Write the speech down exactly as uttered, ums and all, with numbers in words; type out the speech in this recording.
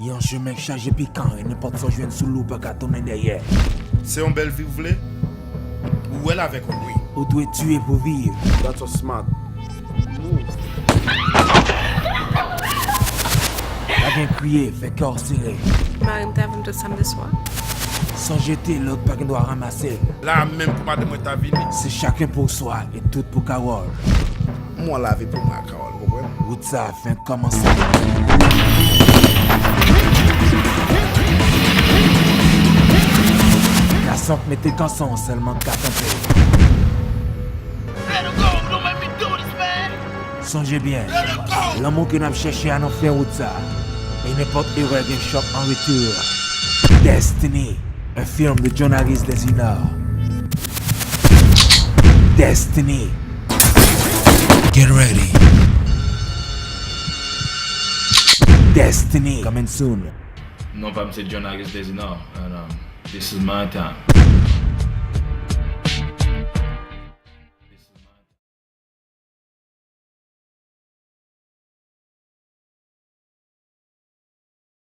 Yon chemen k chaje pikan e nenpòt sa w jwenn sou li w pa ka tounen dèyè. Se yon bèl vi w vle? Ou wè l avèk yon wi. Ou dwe tiye pou viv. That's a smart move. Pa gen kriye, fè kè w sere. Mari m t avè m tout samdi swa. San jete, lòt pa gen dwa ranmase. La a menm pou madanm mwen ta vini. Se chacun pour soi e tout pou Carole. M wè lavi pou mwen ak Carole, ou konprann? Wout sa a fenk kòmanse. Gason k mete kanson sèlman k ka kanpe. Sonje byen, lanmou ke n ap chèche a nan fen wout sa a. E nenpòt erè gen chòk an retou. Destiny, un film de John Harris Desinor. Destiny. Get ready. Destiny coming soon. Non pa m se John Harris Desinor, and um, this is my time.